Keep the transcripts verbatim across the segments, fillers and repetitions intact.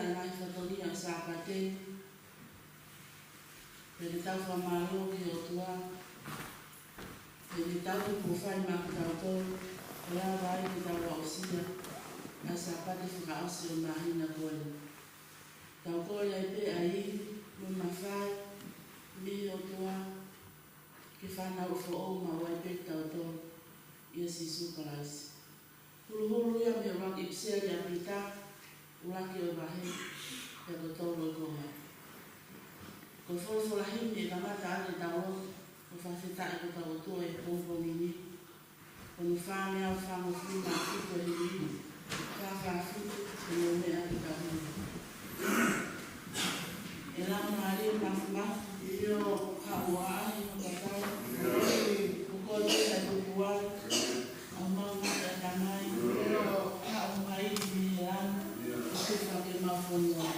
ngaahi fatongia ʻo e Sāpate. Pea ke tau fakamālō ki he ʻOtua heʻene taʻu kuo fai maʻa kitautolu, ʻo lava ai ke tau aʻusia ʻa e Sāpate fakaʻosi ʻo e māhina ko eni. Tau kole ai pē ʻa e ivi mo e mafai mei he ʻOtua ki he fānau foʻou maʻu ai pē kitautolu ʻia Sīsū Kalaisi. Huluhulu ia mei he ʻuluaki ʻipiseli ʻa Pita, ʻuluaki ʻo e vahe, pea ko e tolu ʻo e konga. Ko e folofola himi ʻe kamata ai ʻetau lotu, ko e fakafetaʻi ki hotau ʻOtua ʻi he pongipongi ni. Ko hono fāngeau fāngofulu mā fitu ʻo e himi, fā fā fitu, ko hono meʻa ki he taʻu ni. ʻE Laumālie Māfimafi, ʻio, haʻu ʻo ʻaʻahi hono kakai. ʻIo. Ko koe pē ʻa e tupu ai, ʻa e maʻu mei he Tamai. ʻIo. Haʻu mai mei he langi, ʻio, ʻo tufa ke mau fonua.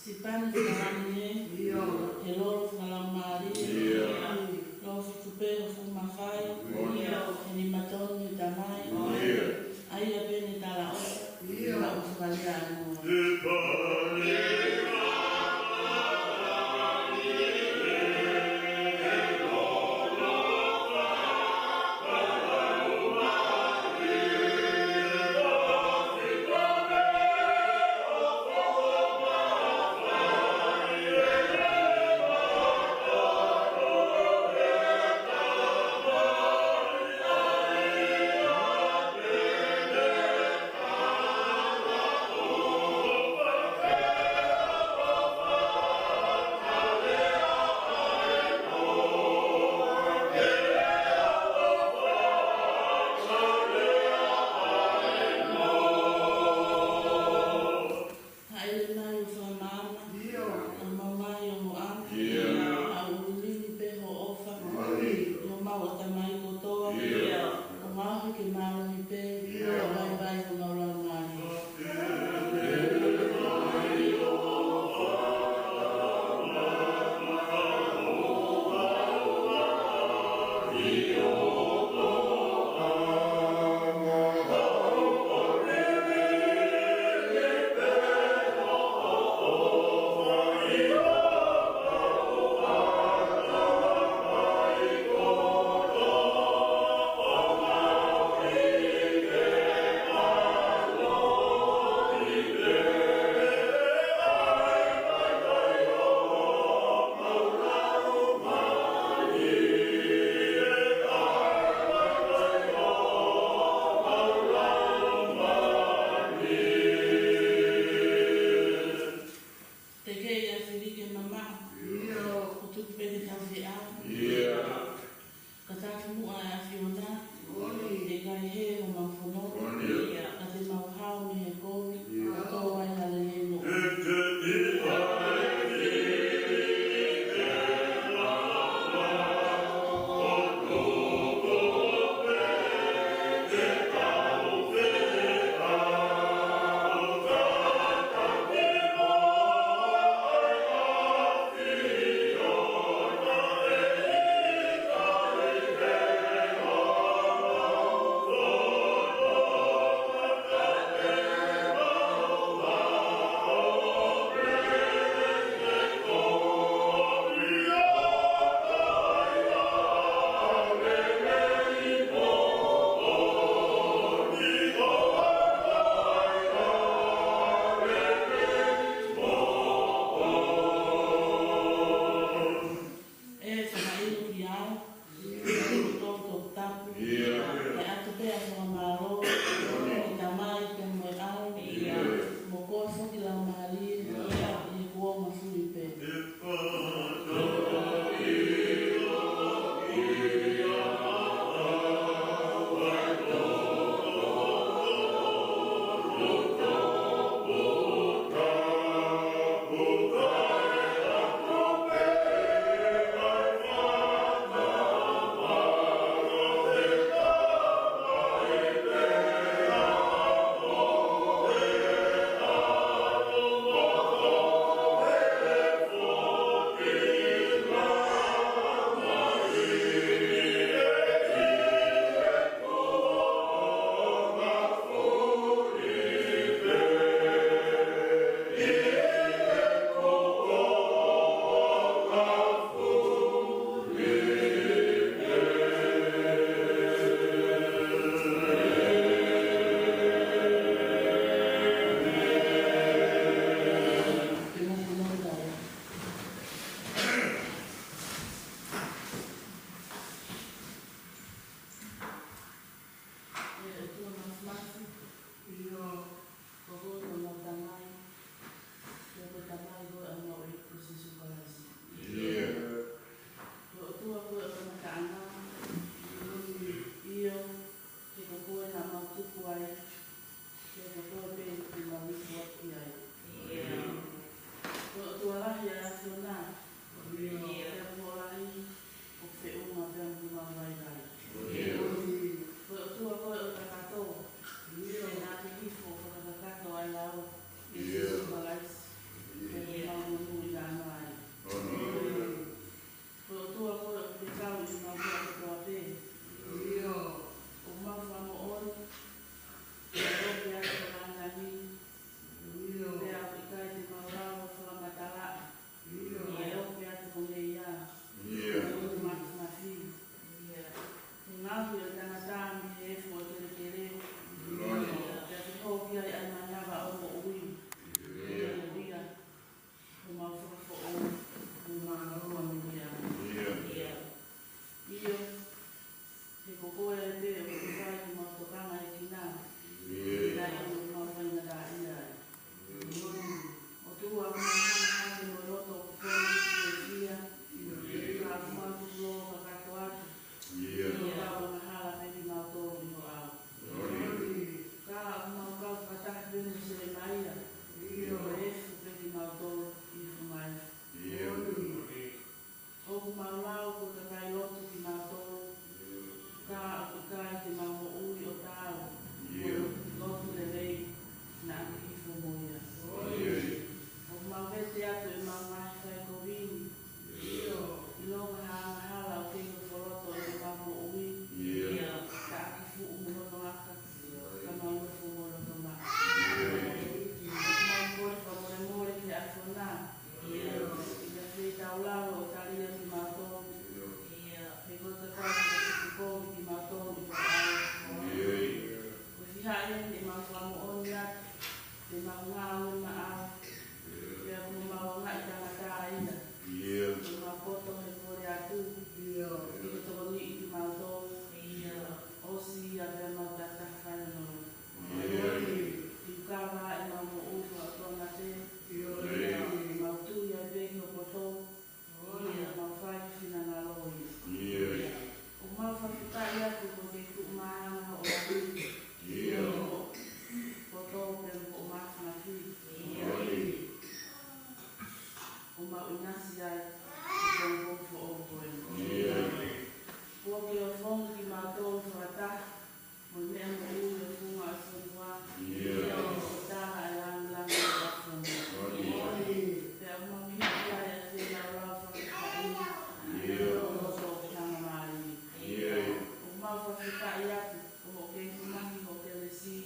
Sipani fakalangi ē, ʻio, he lolo fakalaumālie, ʻio, lolo fitu pē ʻo e fuʻu mafai, ʻio, he nima tonu ʻo e Tamai, ʻio, ʻa ia pē ne talaʻofa, ʻio, ʻo fakalea ʻa e moa. Hāʻele mai ʻo fakamaama, ʻio, ʻa e maumau ʻo e ʻaho, ʻio, ʻa e ʻuliʻuli pē ho ʻofa, ʻio, ʻi homau ʻatamai kotoa, ʻio, ʻo ngaohi ke mālohi pē, ʻio, ʻa e vaivai ʻo homau laumālie. Tekeʻi ʻa e filí ke mamaʻo. ʻIo. Ko e tuku pē ke tau feʻao. ʻIo. Ka tau muʻa ʻa e ʻAfiona. Moʻoni. ʻE ʻikai hē homau fono. Moʻoni. Ka te mau hao mei he kovi. ʻIo. Ka tō ai ha lelei moʻui. ʻE ʻOtua Māfimafi, ʻio, ko koe ko homau Tamai, ʻio, ko e Tamai koe ʻa homau ʻEiki ko Sīsū Kalaisi. ʻIo. Ko e ʻOtua koe ʻo e kamataʻanga, ʻio, he ko koe naʻa mau tupu ai, he ko koe pē te mau hifo atu ki ai. ʻIo. Ko e ʻOtua lahi ʻa e ʻAfiona, ʻio, pea ko hoʻo lahi ʻoku feʻunga pea mo homau vaivai. ʻIo. Ko e ʻOtua koe ʻo e kakato, ʻio, naʻa ke hifo ʻo fakakakato ʻa e lao, ʻio, Sīsū Kalaisi, ʻio, pea mo homau monūʻiaʻanga ai. ʻIo. Ko e ʻOtua koe ʻoku fekau ʻi homau meʻa kotoa pē, ʻio, ʻoku mau fakamoʻoni, ʻio, ʻoku ʻiate koe ʻa e langilangi, ʻio, pea ʻoku ʻikai te mau lava ʻo fakamatalaʻi, ʻio, ʻa e ʻoku ʻiate koe ia, ʻio, ʻoku Māfimafi. He ngaohi ʻo e tangata mei he efu ʻo e kelekele, ʻio, pea ke hoko ai ʻa e manava ʻo e moʻui, ʻio, ʻio, ko homau fakafoʻou, mo homau moʻui. ʻIo. ʻIo. He ko koe ai pē ʻoku fai ke mau tokanga ʻEiki na. ʻIo. Naʻa ʻoku mau faingataʻaʻia ai. ʻIo. ʻOtua, ʻoku mau hanga hake mo e loto ʻoku tonu ki he fiefia. ʻIo. Ka ʻoku mau tukulolo kakato atu. ʻIo. Ke mau angahala pē kimautolu ʻi ho ʻao. ʻIo. Ka ʻoku mau kau fakataha pē mo Selemaia. ʻIo. Ko e efu pē kimautolu ʻi he funga efu. ʻIo. ʻOku mau lau ko e kakai lotu kimautolu. Ka ʻoku ʻikai te mau moʻui ʻo taau. ʻIo. Lotu lelei naʻa ke hifo mo ia. ʻIo. ʻOku mau vete atu ʻemau ngaahi faikovi ni. ʻIo. ʻIlonga ha angahala ʻoku kei nofo loto ʻi heʻemau moʻui. ʻIo. Ka ke fuʻu mo hono aka, ka mau nofo mo loto maʻa. ʻIo. ʻOku mau kole fakamolemole ki he ʻAfiona. ʻIo. ʻI he feitaulalo ʻo talia kimautolu. ʻIo. He ko e kakai ʻoku tuku kovi kimautolu ʻi ho ʻao. ʻIo. Ko e fiha eni ʻemau fakamoʻoni atu, te mau ngāue maʻau, pea ko homau angaʻi tangata ia. ʻIo. Ko homau poto he kole atu, ʻio, ke ke tokoniʻi kimautolu. ʻIo. ʻOsi ia pea mau takitaha fai hono lotu. ʻIo. Ke kava ʻemau moʻui fakaʻotuamate. ʻIo. Mau tui ai pē ki ho poto. ʻIo. Mau fai ho finangalo ia. ʻIo. ʻOku mau fakafetaʻi atu ko e kei tuʻu maʻa hoʻo lahi. ʻIo. Ko e poto pea mo hoʻo Māfimafi. ʻIo. ʻOku mau ʻinasi ai he pongipongi foʻou ko eni. ʻIo. Kuo ke ofongi kimautolu fakataha mo e meʻa moʻui ʻo e funga ʻo e fonua. ʻIo. ʻO tala ʻa e langilangi ʻo e ʻAfiona. ʻIo. Pea ʻoku mau hiki ai ʻa e feilaulau fakafetaʻi. ʻIo. ʻO e loto ʻoku hangamālie. ʻIo. ʻOku mau fakafetaʻi atu, ko hoʻo kei ʻumaʻā hoʻo kelesi.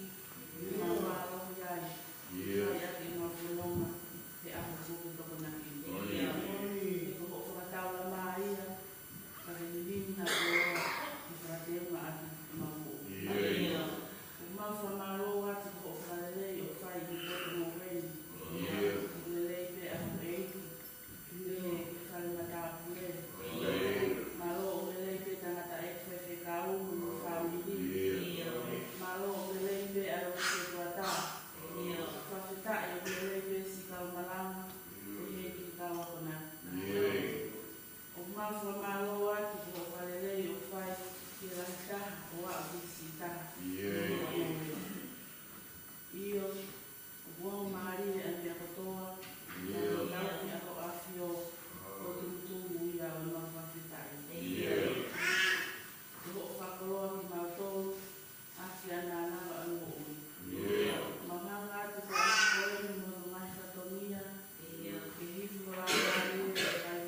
ʻIo. Mau mālohi ai. ʻIo. Fai ʻaki ʻemau fononga he ʻaho kuo ke tokonaki. ʻIo. He ko hoʻo fakataulama ia, ka ke liliu na ko e fakateunga ʻaki ʻemau moʻui. ʻIo. ʻOku mau fakamālō atu ko hoʻo fakalelei ʻoku fai ʻi he poto mo eni. ʻIo. ʻOku lelei pē ʻa ho ʻeiki ʻi he fale matāpule. ʻIo. Mālō ʻoku lelei pē tangataʻeiki faifekau mo e fāmili. ʻIo. Mālō ʻoku lelei pē ʻa e lotu setuata. ʻIo. Fakafetaʻi ʻoku lelei pē siʻi kau malanga. ʻIo. ʻI he kiʻi kau akonaki. ʻIo. ʻOku mau fakamālō atu ko hoʻo fakalelei ʻoku fai ki he lahi taha ʻo aʻu ki he siʻi taha. ʻIo. ʻIo. ʻOku ongo mālie ʻa e meʻa kotoa. ʻIo. Tauhi ʻa ho ʻAfio, ko e tumutumu ia ʻo ʻemau fakafetaʻi. ʻIo. Ko hoʻo fakakoloa kimautolu ʻaki ʻa e angaʻanga ʻo e moʻui. ʻIo. Mau hanga atu ko e ʻaho ko eni mo hono ngaahi fatongia. ʻIo. Ke hifo ʻa e laumālie ʻo e kakai